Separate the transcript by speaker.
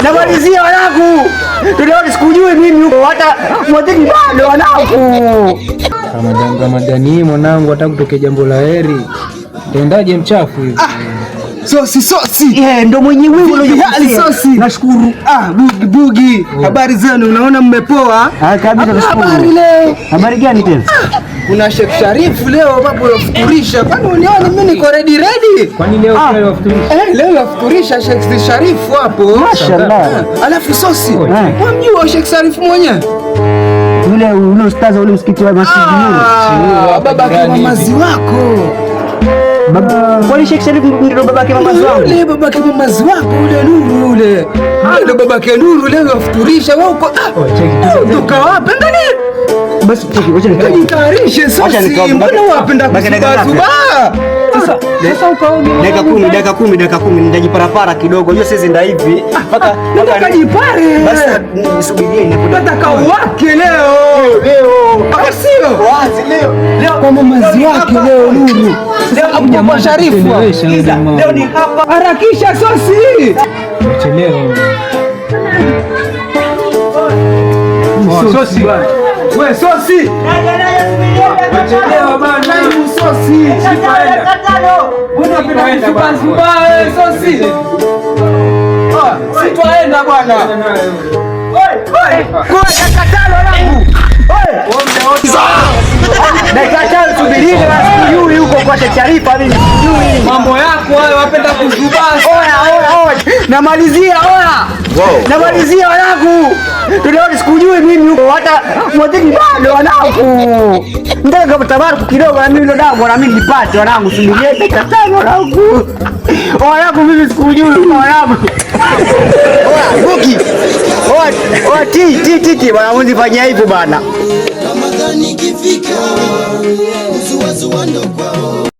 Speaker 1: Namalizia wanangu. Tunaona sikujui mimi huko hata mwatiki bado wanangu.
Speaker 2: Ramadhani, Ramadhani mwanangu, hata kutokea jambo la heri. Tendaje mchafu hivi?
Speaker 3: Sosi sosi.
Speaker 1: Eh, ndo mwenye wewe
Speaker 3: Vipi hali sosi?
Speaker 1: Nashukuru.
Speaker 3: Ah, bugi bugi. Habari zenu, unaona mmepoa?
Speaker 1: Ah, kabisa nashukuru.
Speaker 3: Habari leo.
Speaker 1: Habari gani tena?
Speaker 3: Kuna Sheikh Sharifu leo babu yafuturisha. Kwani unioni mimi niko ready ready?
Speaker 2: Kwani leo leo wafuturisha?
Speaker 3: Eh, leo yafuturisha Sheikh Sharifu hapo.
Speaker 1: Mashallah.
Speaker 3: Alafu sosi.
Speaker 1: Eh.
Speaker 3: Wamjua Sheikh Sharifu mwenyewe?
Speaker 1: Yule yule ustaza ule msikiti wa Masjid Nur.
Speaker 3: Ah, babake mamazi wako.
Speaker 1: Baba, kwani Sheikh Sharif ndio babake mamazi wangu?
Speaker 3: Yule babake mamazi wako yule Nuru yule. Ndio babake Nuru leo yafuturisha wewe uko. Ah, utoka wapi? Angalia.
Speaker 1: Basi cheki, wacha nikae.
Speaker 3: Jitayarishe
Speaker 1: Wacha
Speaker 3: sosi,
Speaker 1: nikaoge.
Speaker 3: mbona wapenda
Speaker 1: Baki dakika ngapi?
Speaker 3: kuzubazuba?
Speaker 1: Sasa
Speaker 2: Sasa ukaoge.
Speaker 1: Dakika 10, dakika 10, dakika 10 nitajiparapara kidogo. Hiyo sisi nda hivi mpaka
Speaker 3: Nataka jipare.
Speaker 1: Basi nisubirie ninapotoka.
Speaker 3: Nataka wake leo.
Speaker 1: Leo.
Speaker 3: Au sio?
Speaker 1: Wazi leo. Leo
Speaker 3: Kwa mamazi wake leo Nuru.
Speaker 1: Leo
Speaker 3: Hapo kwa Sharifu.
Speaker 2: Chelewesha huyu jamaa.
Speaker 1: Leo ni hapa.
Speaker 3: Harakisha sosi.
Speaker 2: Chelewa. Sosi.
Speaker 3: We sosi.
Speaker 2: Chelewa bana.
Speaker 3: Karibu sosi. Mbona unapenda kuzubazuba wewe sosi? Ah, si twaenda bwana.
Speaker 1: Kwa dakika 5 wanangu. Dakika 5 subirini basi sijui huko kwa Sheikh Sharifa mimi sijui.
Speaker 3: Mambo yako hayo wapenda kuzubaa.
Speaker 1: Oya, oya, oya. Namalizia oya. Namalizia wanangu. Tunaona sikujui mimi huko hata mwatiki bado wanangu. Ndio kama tabaruku kidogo na mimi ndo damu na mimi nipate wanangu, subirie dakika 5 wanangu. Wanangu mimi sikujui wanangu. Oya, buki. Oya, oya ti ti ti ti bwana mzifanyia hivyo bana.
Speaker 4: Ramadhani ikifika, uzuazua ndo kwa